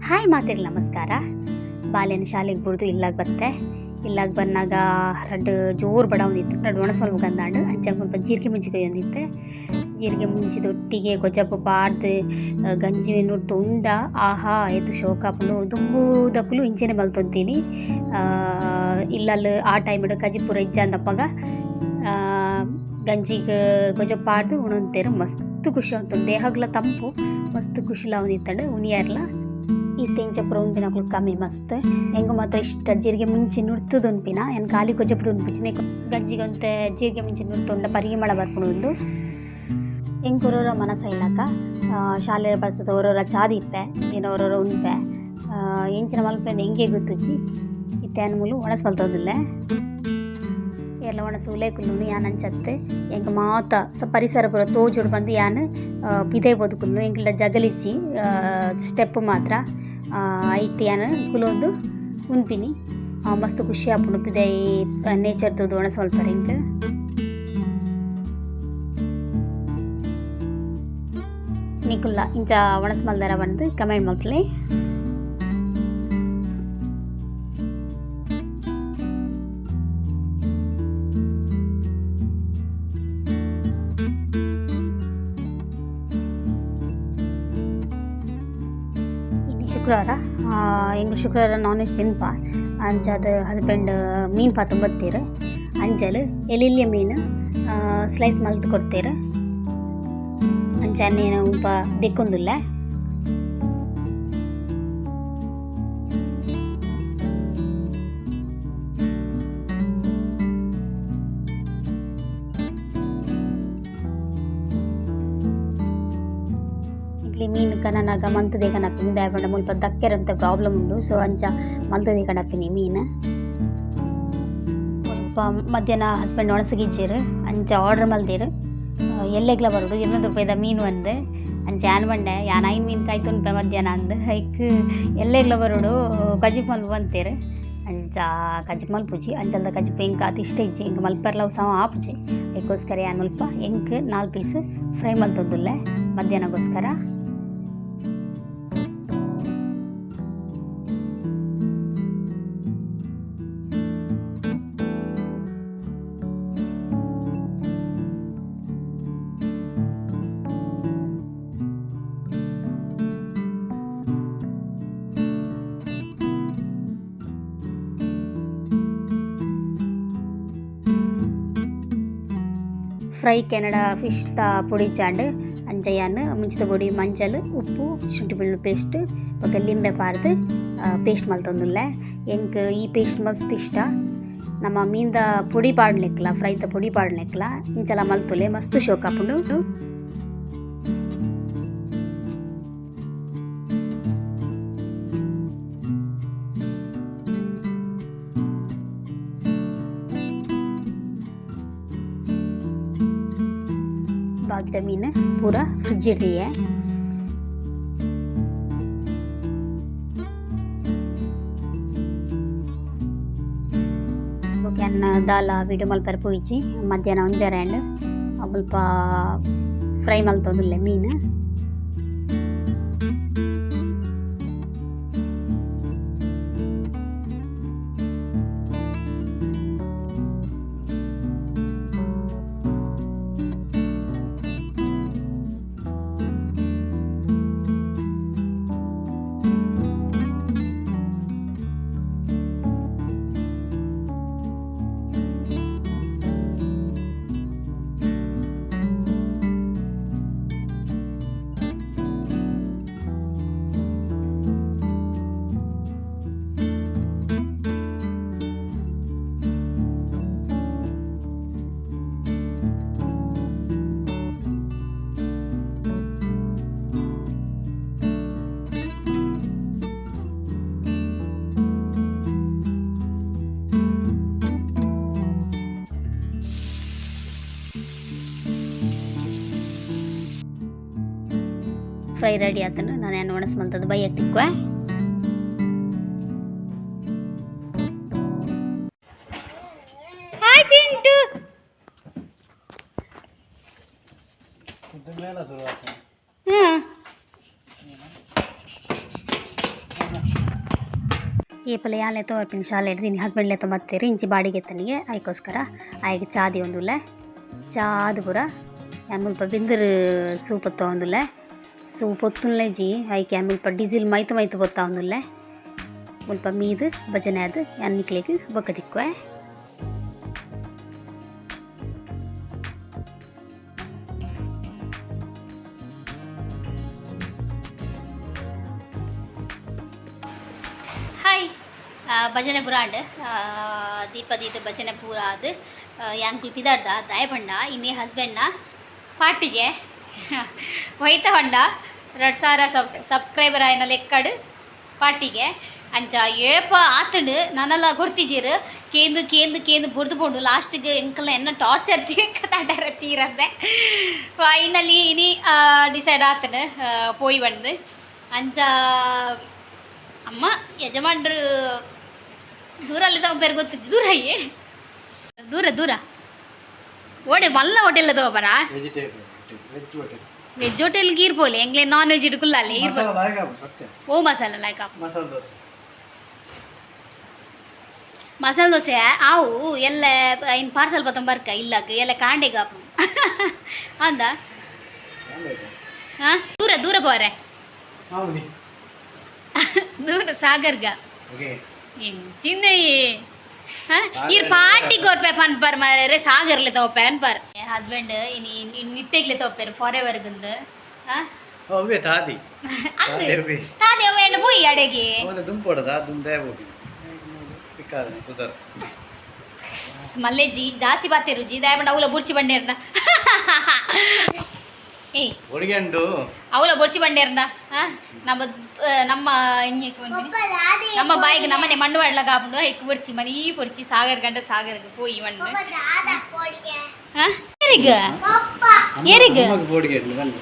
Hi ಮಾತೆರ್ಲ ನಮಸ್ಕಾರ. ಬಾಲ್ಯನ ಶಾಲೆಗೆ ಬುಡ್ದು ಇಲ್ಲಾಗ ಬತ್ತೆ. ಇಲ್ಲಾಗ ಬನ್ನಾಗ ರಡ್ಡ್ ಜೋರು ಬಡವೊಂದಿತ್ತು, ರಡ್ಡ್ ಒಣಸ್ ಮಲ್ಪುಗಂದಾಂಡ್. ಅಂಚ ಮುಲ್ಪ ಜೀರಿಗೆ ಮುಂಚಿ ಕೊಯ್ಯೊಂದಿತ್ತೆ. ಜೀರಿಗೆ ಮುಂಚಿದೊಟ್ಟಿಗೆ ಗೊಜ್ಜಪ್ಪ ಪಾಡ್ದ್ ಗಂಜಿ ನುರ್ತು ಉಂಡ ಆಹಾ ಏತ್ ಶೋಕಾಪುಂಡು. ದುಂಬುದಕುಲು ಇಂಚನೆ ಮಲ್ತೊಂದಿನಿ. ಇಲ್ಲಲ್ ಆ ಟೈಮ್ ಡ್ ಕಜಿಪುರ ಇಜ್ಜಾಂದಪಗ ಗಂಜಿಗ್ ಗೊಜ್ಜಪ್ಪ ಪಾಡ್ದ್ ಉಣೊಂತೆರ್. ಮಸ್ತ್ ಖುಷಿ ಆತುಂಡು, ದೇಹಗ್ಲ ತಂಪು, ಮಸ್ತ್ ಖುಷಿಲ ಆವೊಂದಿತ್ತುಂಡು ಉನಿಯರ್ಲ. ಇತ್ತೆ ಇಂಚ ಪೂರ ಉನ್ಪಿನಕುಲು ಕಮ್ಮಿ ಮಸ್ತ್. ಎಂಕ್ ಮಾತ್ರ ಇಷ್ಟ ಜೀರಿಗೆ ಮುಂಚಿ ನುರ್ತುದು ಉನ್ಪಿನ. ಯಾನ್ ಖಾಲಿ ಗೊಜ್ಜಪ್ಪುಡು ಉನ್ಪುಜಿ. ಗಂಜಿಗ್ ಒಂತೆ ಜೀರಿಗೆ ಮುಂಚಿ ನುರ್ತುಂಡ ಪರಿಮಳ ಬರ್ಪುಂಡು ಉಂದು. ಎಂಕ್ ಒರೊರ ಮನಸ ಇಲ್ಲಕ ಶಾಲೆ ಬರ್ತುದು ಒರೊರ ಚಾ ದೀಪೆ ದಿನ ಒರೊರ ಉನ್ಪೆ. ಎಂಚಿನ ಮಲ್ಪೆ ಎಂಕೇ ಗೊತ್ತುಜಿ. ಇತ್ತೆ ಯಾನ್ ಮೂಲು ಒಣಸ್ ಮಲ್ತೊಂದುಲ್ಲೆ. ಏರ್ಲ ಒಣಸ್ ಉಲೈ ಕುಲ್ಲುನು ಯಾನ್ ಅಂಚತ್ತ್. ಎಂಕ್ ಮಾತ ಪರಿಸರ ಪೂರ ತೋಜೊಡು ಪಂದ್ ಯಾನ್ ಪಿದಯಿ ಪೋದು ಕುಲ್ಲುನು. ಎಂಕಲ್ಡ ಜಗಲಿಜ್ಜಿ, ಸ್ಟೆಪ್ ಮಾತ್ರ. ಐಟ್ ಯಾನ್ ಕುಲೊಂದು ಉನ್ಪಿನಿ. ಮಸ್ತ್ ಖುಷಿ ಆಪುಂಡು ಪಿದಯಿ ನೇಚರ್ ತೂದು ಒಣಸ್ ಮಲ್ಪರೆ ಎಂಕ್. ನಿಕುಲ್ಲ ಇಂಚ ಒಣಸ್ ಮಲ್ದರ ಪಂದ್ ಕಮೆಂಟ್ ಮಲ್ಪುಲೆ. ಶುಕ್ರವಾರ ಎಂಕ್ ಶುಕ್ರವಾರ ನಾನ್ ವೆಜ್ ತಿನ್ಪ. ಅಂಚಾದ್ ಹಸ್ಬೆಂಡ್ ಮೀನ್ ಪಾತೊಂದು ಬತ್ತೆರ್. ಅಂಚಲ್ ಎಲಿಲ್ಯ ಮೀನ್ ಸ್ಲೈಸ್ ಮಲ್ತ್ ಕೊರ್ತೆರ್. ಅಂಚನೆ ಮುಲ್ಪ ದೆಕ್ಕೊಂದುಲ್ಲೆ. ಮೀನ್ ಕನನಾಗ ಮಂತುದೆ ಕನಪಿನಿ ದಾಯೆ ಪಂಡ ಮುಲ್ಪ ದಕ್ಕೆರಂತ ಪ್ರಾಬ್ಲಮ್ ಉಂಡು. ಸೊ ಅಂಚ ಮಲ್ತುದೆ ಕನಪಿನಿ ಮೀನ್. ಮುಲ್ಪ ಮಧ್ಯಾಹ್ನ ಹಸ್ಬೆಂಡ್ ಒಣಸಿಗಿಜ್ಜೆರ್, ಅಂಚ ಆರ್ಡರ್ ಮಲ್ದೆರ್. ಎಲ್ಲೆಗ್ಲ ಬರೋಡು 200 ರೂಪಾಯಿದ ಮೀನ್ ಬಂದು. ಅಂಚ ಯಾನ್ ಪಂಡೆ ಯಾನ್ 5 ಮೀನ್ ಕಾಯ್ ತುನ್ಪೆ ಮಧ್ಯಾಹ್ನ ಅಂದ್. ಐಕ್ ಎಲ್ಲೆಗ್ಲ ಬರೋಡು ಕಜಿಪು ಮಲ್ಪು ಬಂತೇರ್. ಅಂಚ ಕಜಿಪು ಮಲ್ಪುಜಿ, ಅಂಚಲ್ದ ಕಜಿಪು ಎಂಕ್ ಆತ್ ಇಷ್ಟ ಇಜ್ಜಿ, ಎಂಕ್ ಮಲ್ಪೆರ್ಲ ಸಮ ಆಪುಜಿ. ಐಕೋಸ್ಕರ ಯಾನ್ ಮುಲ್ಪ ಎಂಕ್ 4 ಪೀಸ್ ಫ್ರೈ ಮಲ್ತೊಂದುಲ್ಲೆ ಮಧ್ಯಾಹ್ನಗೋಸ್ಕರ. ಫ್ರೈ ಕೆನಡ ಫಿಶ್ ತ ಪೊಡಿ ಚಾಂಡ್ ಅಂಚಯಾನ್ ಮುಂಚಿತ ಪೊಡಿ ಮಂಜಲ್ ಉಪ್ಪು ಶುಂಠಿ ಬೆಳ್ಳುಳ್ಳಿ ಪೇಸ್ಟ್ ಬೊಕ ಲಿಂಬೆ ಪಾಡ್ದ್ ಪೇಸ್ಟ್ ಮಲ್ತೊಂದುಲ್ಲೆ. ಎಂಕ್ ಈ ಪೇಸ್ಟ್ ಮಸ್ತ್ ಇಷ್ಟ. ನಮ್ಮ ಮೀನ್ದ ಪೊಡಿ ಪಾಡ್ಲೆಕ್ಲ ಫ್ರೈತ ಪೊಡಿ ಪಾಡ್ಲೆಕ್ಲ ಇಂಚಲ ಮಲ್ತೊಲೆ ಮಸ್ತ್ ಶೋಕ್ ಆಪುಂಡು. ಬಾಕಿದ ಮೀನ್ ಪೂರ ಫ್ರಿಜ್ ಇಡ್ದಿಯೆ. ಬೊಕ ಯಾನ್ ದಾಲ ವೀಡಿಯೋ ಮಲ್ಪೆರೆ ಪೋಯಿಜಿ. ಮಧ್ಯಾಹ್ನ ಒಂಜರೆ ಆಂಡ್ ಮುಲ್ಪ ಫ್ರೈ ಮಲ್ತೊಂದುಲ್ಲೆ ಮೀನ್. ಫ್ರೈ ರೆಡಿ ಆತನು. ನಾನು ಏನು ಒಣಸ್ ಮಲ್ತದ ಬೈಯಕ್ ತಿಕ್ಕುವೆ. ಹಾಯ್ ಚಿಂಟು. ಏಪಲ ಯಾನ್ ಲೆತ್ತೊ ಬರ್ಪಿನ ಶಾಲೆಡ್ ಇನಿ ಹಸ್ಬೆಂಡ್ ಲೆತ್ತೊ ಬತ್ತೆರ್ ಇಂಚಿ ಬಾಡಿಗೆ ಎತ್ತನಿಗೆ ಐಕೋಸ್ಕರ ಆಯಗ್ ಚಾ ದಿಯೊಂದುಲ್ಲೆ ಚಾದ್ ಪೂರ ಯಾನ್ ಮುಲ್ಪ ಬೆಂದುರು ಸೂಪ್ ತಗೊಂದುಲ್ಲೆ ಸೂಪ್ ಒತ್ತುನ್ಲೆಜಿ ಐಕ್ ಯಾನ್ ಮುಲ್ಪ ಡೀಸೆಲ್ ಮೈತ್ ಮೈತ್ ಪೊತ್ತಾವೊಂದುಲ್ಲೆ ಮುಲ್ಪ ಮೀದ್ ಭಜನೆ ಆದ್ ಯಾನ್ ನಿಕ್ಲೆಗ್ ಬೊಕ್ಕ ತಿಕ್ಕುವೆ. ಹಾಯ್ ಭಜನೆ ಪೂರ ಆಂಡ್ ದೀಪ ದೀದ್ ಭಜನೆ ಪೂರ ಆದ್ ಯಾಂಕುಲು ಪಿದಾಡ್ದ ದಾಯೆ ಪಂಡ ಇನಿ ಹಸ್ಬೆಂಡ್ನ ಪಾರ್ಟಿಗೆ ಒಯ್ತ ಪಂಡ 2000 ಸಬ್ಸ್ಕ್ರೈಬರ್ ಆಯಿನ ಲೆಕ್ಕಡ್ ಪಾರ್ಟಿಗೆ ಅಂಚ ಏಪ ಆತುಂಡು ನನಲ ಗೊತ್ತಿಜೆರ್ ಕೇಂದು ಕೇಂದು ಕೇಂದು ಬುಡ್ದು ಪೋಂಡು ಲಾಸ್ಟಿಗೆ ಎಂಕಲ್ನ ಎನ್ನ ಟಾರ್ಚರ್ ತೀರ ತೀರಂದೆ ಫೈನಲಿ ಇನಿ ಡಿಸೈಡ್ ಆತುಂಡು ಪೋಯಿ ಬಂದು ಅಂಚ ಅಮ್ಮ ಯಜಮಾನ್ರು ದೂರ ಅಲ್ಲಿ ತಗೊಂಡ್ ಗೊತ್ತಿಜ್ಜಿ ದೂರ ಅಯ್ಯೆ ದೂರ ದೂರ ಓಡೆ ಮಲ್ಲ ಹೋಟೆಲ್ ತಗೋಬಾರ ವೆಜಿಟೇಬಲ್ ವೆಜ್ ಹೋಟೆಲ್. ವೆಜ್ ಹೋಟೆಲ್ಗೆ ಇರ್ಪೋಲೆ ಎಂಗ್ಲೆ ನಾನ್ ವೆಜ್ ಇಡ್ಕುಲ್ಲ ಅಲ್ಲಿ ಇರ್ಪೋಲೆ. ಮಸಾಲ ಲಾಯಕ್ ಆಪುಂಡು ಸತ್ಯ. ಓ ಮಸಾಲ ಲೈಕ್ ಮಸಾಲ ದೋಸೆ. ಮಸಾಲೆ ದೋಸೆ ಆವು ಎಲ್ಲ ಇನ್ ಪಾರ್ಸಲ್ ಬತ್ತೊಂಬರ್ಕ ಇಲ್ಲಕ್ ಎಲ್ಲ ಕಾಂಡೆಗ್ ಆಪು ಅಂದ. ಹಾ ದೂರ ದೂರ ಪೋರೆ. ಮಾಮೂಲಿ. ದೂರ ಸಾಗರ್ಗ. ಓಕೆ. ಎಂಚಿನ ಈರ್ ಪಾರ್ಟಿ ಕೊರ್ಪೆ ಪನ್ಪರ್ ಮಾರ್ರೆ ಸಾಗರ್ಲೆ ತಗೋಪೆ ಅನ್ಪರ್ ಹಸ್ಬೆಂಡ್ ಇನಿ ಇಟ್ಟೆಗ್ಲೆ ತಗೋಪೆರ್ ಫಾರ್ ಎವರ್ ಗುಂದು. ಹಾ. ಅವೇ ತಾದಿ. ಅಂದ್. ತಾದಿ ಅವೇ. ತಾದಿ ಅವೆ ಪೋಯಿ ಅಡೆಗೆ. ಅವನ ದುಂಪೋಡದ ದುಂಬೇ ಹೋಗಿ ಪಿಕ್ಕಾದನೆ ಸುಧಾರ. ಮಲ್ಲೆಜ್ಜಿ ಜಾಸ್ತಿ ಬಾತೇರು ಜಿ ದಾಯಪಂಡ ಅವಲ ಬುರ್ಚಿ ಬಂಡೇರ್ನ ಏ. ಒಡಿಗೆಂಡು. ಅವಲ ಬೊರ್ಚಿ ಬಂಡೇರ್ನ ನಮ್ಮ ನಮ್ಮ ಇಂಜೆ ನಮ್ಮ ಬಾಯಿಗೆ ನಮ್ಮನೆ ಮಣ್ಣು ಮಾಡಲಾಗ ಕಾಪುಂಡು ಐಕ್ ಬೊರ್ಚಿ ಮನೀ ಬೊರ್ಚಿ ಸಾಗರ್ ಗಂಡ ಸಾಗರ್ಗೆ ಪೋಯಿ ಮಣ್ಣು. ಏರಿಗ್ ಏರಿಗ್? ಅಮ್ಮಗೆ ಬೋಡಿಗೆಂಡು ಬನ್ನಿ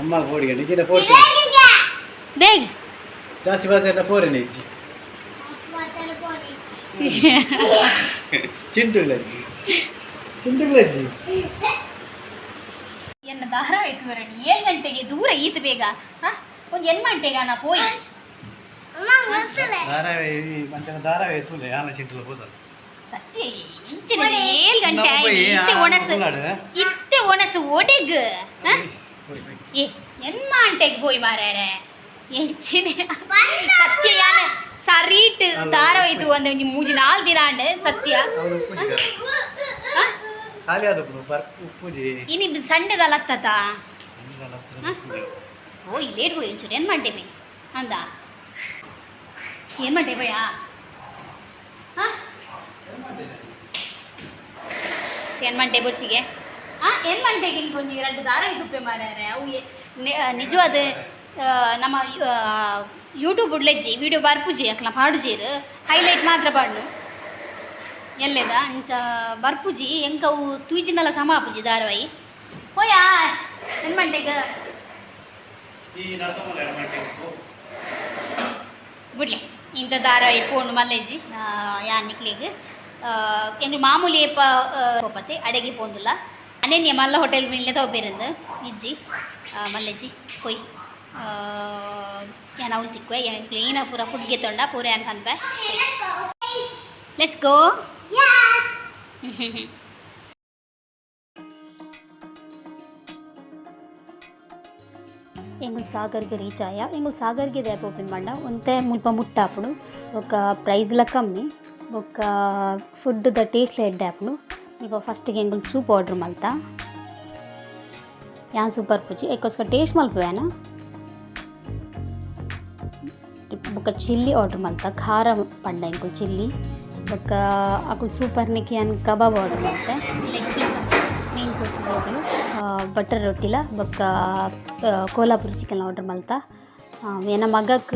ಅಮ್ಮಗೆ ಬೋಡಿಗೆಂಡು ಇಜ್ಜಿಡ ಫೋರ್. ದೇಗ್. ಜಾಸ್ತಿ ಬಾತೇರ ಫೋರೇನೆ ಇಜ್ಜಿ ಚಿಂಟು ಅಜ್ಜಿ ಚಿಂಟು ಅಜ್ಜಿ. ಎನ್ನ ದಾರ ಆಯ್ತು ಬರಣಿ 7 ಗಂಟೆಗೆ ದೂರ ಈತು ಬೇಗ ಹಾ ಒಂದು ಎನ್ ಗಂಟೆಗೆ ನಾ ಪೋಯಿ. ಧಾರಾವಾಹಿ ಮಂಚನ ಧಾರಾವಾಹಿ ತೂಲೆ ಆನ ಚಿಂಟುಲ ಹೋದಲ್ಲ. ಸತ್ಯ ಇಂಚಿನ 7 ಗಂಟೆ ಆಯ್ತು ಇತ್ತೆ ಒಣಸು ಇತ್ತೆ ಒಣಸು ಒಡೆಗ್ ಹಾ? ಏ ಎನ್ಮಾಂಟೆಗ್ ಪೋಯಿ ಮಾರ್ಯಾರೆ ಎಂಚಿನ ಸತ್ಯ ಯಾನ ಸರೀಟ್ ಧಾರಾವಾಹಿ ಒಂದು ಒಂಜಿ ಮೂಜಿ ನಾಲ್ ದಿನ ಆಂಡ್ ಸತ್ಯ. ಖಾಲಿ ಆದ ಬರ್ ಉಪ್ಪುಜಿ. ಇನಿ ಸಂಡೆದಲ್ಲ ಅತ್ತತ. ಓಯ್ ಲೇಟ್ ಹೋಯ್ ಒಂಚೂರು ಏನ್ ಮಾಡ್ತೇವೆ ಅಂದ ಏನ್ ಮಾಡ್ತೇವೆ ಭಯ ಹಾ ಏನ್ ಮಂಟೆ ಬೊರ್ಚಿಗೆ ಆ ಏನ್ ಮಂಟೆಗೆ ಇಂಕೊಂಜಿ ಎರಡು ದಾರ ಇದುಪ್ಪೆ ಮಾರ್ಯಾರೆ ಅವು ನಿಜವಾದ ನಮ್ಮ ಯೂಟ್ಯೂಬ್ ಉಡ್ಲೆಜ್ಜಿ ವಿಡಿಯೋ ಬರ್ಪುಜಿ ಅಕ್ಲ ಪಾಡುಜೀರ್ ಹೈಲೈಟ್ ಮಾತ್ರ ಪಾಡ್ನು ಎಲ್ಲೆದ ಅಂಚ ಬರ್ಪುಜಿ ಎಂಕ ಅವು ತೂಜಿನಲ ಸಮ ಆಪುಜಿ ಧಾರಾವಾಹಿ ಹೋಯಾ ಏನ್ ಮಂಟೆಗ್. ಈ ನಡ್ಕೊಂಬಲ್ಲ ಎರಡು ಗಂಟೆ. ಬಿಡ್ಲೆ ಇಂಥ ಧಾರಾವಾಹಿ ಫೋನ್ ಮಲ್ಲೆಜ್ಜಿ ಯಾನ್ ನಿಕ್ಲೆಗ್ ಎಂಗ್ಲು ಮಾಮೂಲಿ ಏಪ ಪೋಪತೆ ಅಡೆಗೆ ಪೋಂದುಲ್ಲ ಅನೇನ್ಯ ಮಲ್ಲ ಹೋಟೆಲ್ ಮಿಲ್ಲೆ ತಗೋಬೇರಂದು ಇಜ್ಜಿ ಮಲ್ಲೆಜ್ಜಿ ಕೊಯ್ ಯಾನ್ ಅವ್ಲು ತಿಕ್ಕುವೆ ಯಾನ್ ಕ್ಲೀನ್ ಪೂರ ಫುಡ್ ಗೆತ್ತೊಂಡ ಪೂರ ಯಾನ್ ಪನ್ಪೆ. Let's go. ಎಂಗುಲ್ ಸಾಗರ್ಗೆ ರೀಚ್ ಆಯ ಎಂಗುಲ್ ಸಾಗರ್ಗೆ ದಾಯೆ ಓಪನ್ ಪಂಡ ಒಂತೆ ಮುಲ್ಪ ಮುಟ್ಟ ಆಪುಂಡು ಬೊಕ್ಕ ಪ್ರೈಸ್ಲ ಕಮ್ಮಿ ಬೊಕ್ಕ ಫುಡ್ದ ಟೇಸ್ಟ್ಲ ಎಡ್ಡೆ ಆಪುಂಡು. ಮುಲ್ಪ ಫಸ್ಟಿಗೆ ಎಂಗುಲ್ ಸೂಪ್ ಆರ್ಡ್ರ್ ಮಲ್ತ ಯಾನ್ ಸೂಪ್ ಪರ್ಪುಜಿ ಐಕೋಸ್ಕರ ಟೇಸ್ಟ್ ಮಲ್ಪುವೆ ಯಾನ್. ಬೊಕ್ಕ ಚಿಲ್ಲಿ ಆರ್ಡ್ರ್ ಮಲ್ತ ಖಾರ ಪಂಡ ಎಂಕುಲು ಚಿಲ್ಲಿ ಬೊಕ್ಕ ಅಕುಲು ಸೂಪರ್ನಿಕ್ ಯಾನ್ ಕಬಾಬ್ ಆರ್ಡರ್ ಮಲ್ತೆ. ಲೆಗ್ ಪೀಸ್ ಮೇನ್ ಕೋರ್ಸ್ ಬದಲು ಬಟರ್ ರೊಟ್ಟಿಲ ಬೊಕ್ಕ ಕೋಲಾಪುರಿ ಚಿಕನ್ ಆರ್ಡರ್ ಮಲ್ತ. ಎನ್ನ ಮಗಕ್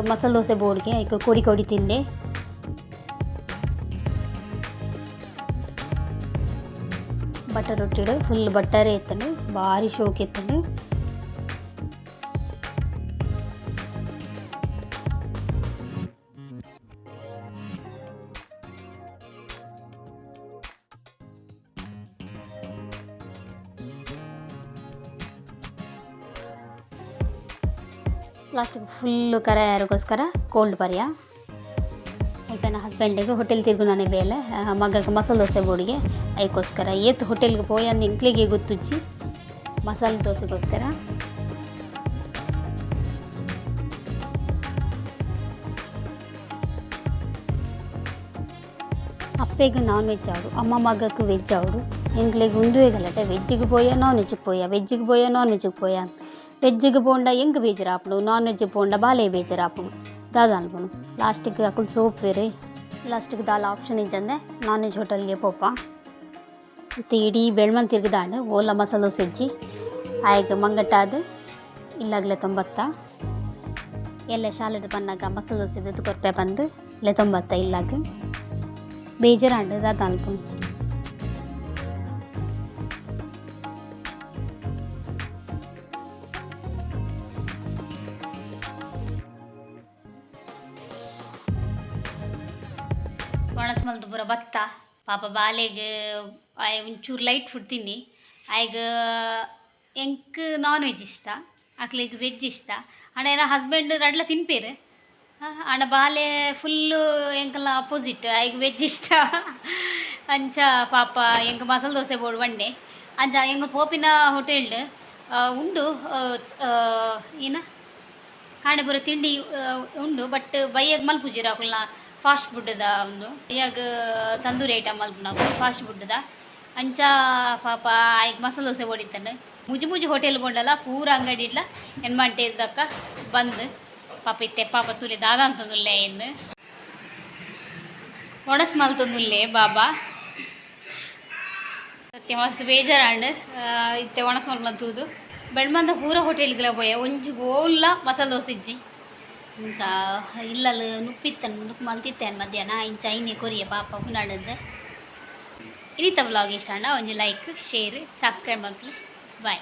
ಮಸಾಲೆ ದೋಸೆ ಬೋಡ್ಗೆ ಐಕ್ ಕೊಡಿ ಕೊಡಿ ತಿಂದೆ. ಬಟರ್ ರೊಟ್ಟಿಡ್ ಫುಲ್ ಬಟರೇ ಇತ್ತುಂಡು ಭಾರಿ ಶೋಕ್ ಇತ್ತುಂಡು. ಲಾಸ್ಟಿಗೆ ಫುಲ್ಲು ಕರ ಯಾರಿಗೋಸ್ಕರ ಕೋಲ್ಡ್ ಬರ್ಯ. ಮುಲ್ಪ ಹಸ್ಬೆಂಡಿಗೆ ಹೋಟೆಲ್ ತಿರ್ಗುನಾನೆ ಬೇಲೆ. ಮಗಗೆ ಮಸಾಲೆ ದೋಸೆ ಬೋಡಿಗೆ. ಅದಕ್ಕೋಸ್ಕರ ಏತ್ ಹೋಟೆಲ್ಗೆ ಪೋಯಂದು ಎಂಕ್ಲೆಗೆ ಗೊತ್ತುಜ್ಜಿ ಮಸಾಲೆ ದೋಸೆಗೋಸ್ಕರ. ಅಪ್ಪೆಗೆ ನಾನ್ ವೆಜ್ ಆವಡು, ಅಮ್ಮ ಮಗಕ್ಕೆ ವೆಜ್ ಆವಡು. ಎಂಕ್ಲೆಗ್ ಉಂದುವೇ ಗಲಾಟೆ. ವೆಜ್ಜಿಗೆ ಪೋಯ ನಾನ್ ವೆಜ್ಗೆ ಪೋಯ, ವೆಜ್ಜಿಗೆ ಪೋಯ ನಾನ್ ವೆಜ್ಗೆ ಪೋಯ. ವೆಜ್ಜಿಗೆ ಪೋಂಡ ಎಂಕ್ ಬೇಜಾರಾಪುಂಡು, ನಾನ್ ವೆಜ್ಗೆ ಪೋಂಡ ಬಾಲೆ ಬೇಜಾರಾಪುಂಡು. ದಾದ ಅನ್ಪುಂಡು ಲಾಸ್ಟಿಗೆ ಅಕುಲು ಸೋಪುವೆರ್. ಲಾಸ್ಟಿಗೆ ದಾಲ ಆಪ್ಷನ್ ಇಜ್ಜಂದೆ ನಾನ್ ವೆಜ್ ಹೋಟೆಲ್ಗೆ ಪೋಪ. ಇತ್ತೆ ಇಡೀ ಬೆಳ್ಮನ್ ತಿರ್ಗದಾಂಡ್, ಓಲ ಮಸಾಲೆ ದೋಸೆ ಇಜ್ಜಿ. ಆಯ್ಗ್ ಮಂಗಟ್ಟಾದ್ ಇಲ್ಲಗ್ಲೆ ತೊಂಬತ್ತ. ಎಲ್ಲ ಶಾಲೆದ ಬನ್ನಗ ಮಸಾಲೆ ದೋಸೆ ದೆತ್ತ್ ಕೊರ್ಪೆ ಪಂದ್ ಲೆತೊಂಬತ್ತ ಇಲ್ಲಗ್. ಬೇಜಾರಾಂಡ್, ದಾದ ಅನ್ಪುಂಡು. ಒಣಸ್ ಮಲ್ತ್ ಪೂರ ಬತ್ತ. ಪಾಪ ಬಾಲೆಗ್ ಆಯೆ ಒಂಚೂರು ಲೈಟ್ ಫುಡ್ ತಿನ್ನಿ. ಆಯ್ಗ್ ಎಂಕ್ ನಾನ್ ವೆಜ್ ಇಷ್ಟ, ಅಕ್ಲೆಗ್ ವೆಜ್ ಇಷ್ಟ. ಆಂಡ ಎನ್ನ ಹಸ್ಬೆಂಡ್ ರಡ್ಲ ತಿನ್ಪೆರ್. ಆಂಡ ಬಾಲೆ ಫುಲ್ಲು ಎಂಕಲ್ನ ಅಪೋಸಿಟ್, ಆಯ್ಗ್ ವೆಜ್ ಇಷ್ಟ. ಅಂಚ ಪಾಪ ಎಂಕ್ ಮಸಾಲೆ ದೋಸೆ ಬೋಡು ಪಂಡೆ. ಅಂಚ ಎಂಕ್ ಪೋಪಿನ ಹೋಟೆಲ್ಡ್ ಉಂಡು ಏನ ಕಾಂಡೆ ಪೂರ ತಿಂಡಿ ಉಂಡು. ಬಟ್ ಬಯ್ಯಗ್ ಮಲ್ಪುಜೆರ್ ಅಕುಲ್ನ ಫಾಸ್ಟ್ ಫುಡ್ದ ಉಂದು. ಬಯ್ಯಗ್ ತಂದೂರಿ ಐಟಮ್ ಮಲ್ಪುನಕುಲು ಫಾಸ್ಟ್ ಫುಡ್ದ. ಅಂಚ ಪಾಪ ಆಯ್ಕ್ ಮಸಾಲೆ ದೋಸೆ ಬೋಡಿತ್ತಂಡ್. ಮುಜಿ ಮುಜಿ ಹೋಟೆಲ್ ಪೋಂಡಲ ಪೂರ ಅಂಗಡಿಡ್ಲ ಎನ್ಮಂಟೆದಕ್ಕ ಬಂದ್. ಪಾಪ ಇತ್ತೆ ಪಾಪ ತೂಲೆ ದಾದ ಅಂತಂದುಲ್ಲೆ ಇಂದ್ ಒಣಸ್ ಮಲ್ತೊಂದುಲ್ಲೆ ಬಾಬಾ. ಸತ್ಯ ಮಸ್ತ್ ಬೇಜಾರಾಂಡ್ ಇತ್ತೆ ಒಣಸ್ ಮಲ್ಪುನ ತೂದು. ಬೆಳ್ಮಂದ ಪೂರ ಹೋಟೆಲ್ಗಳ ಪೋಯೆ, ಒಂಜಿ ಓಲ್ಲ ಮಸಾಲೆ ದೋಸೆ ಇಜ್ಜಿ. ಇಂಚ ಇಲ್ಲಲ್ ನುಪ್ಪಿತ್ತನ್ ನುಪ್ಪು ಮಲ್ತಿತ್ತೇನು ಮಧ್ಯಾಹ್ನ. ಇಂಚ ಐನೆ ಕೊರಿಯೆ ಪಾಪ ಉನಡಂದು. ಇನಿತ ವ್ಲಾಗ್ ಇಷ್ಟ ಆಂಡ ಒಂಜಿ ಲೈಕ್, ಶೇರ್, ಸಬ್ಸ್ಕ್ರೈಬ್ ಮಲ್ಪುಲೆ. ಬಾಯ್.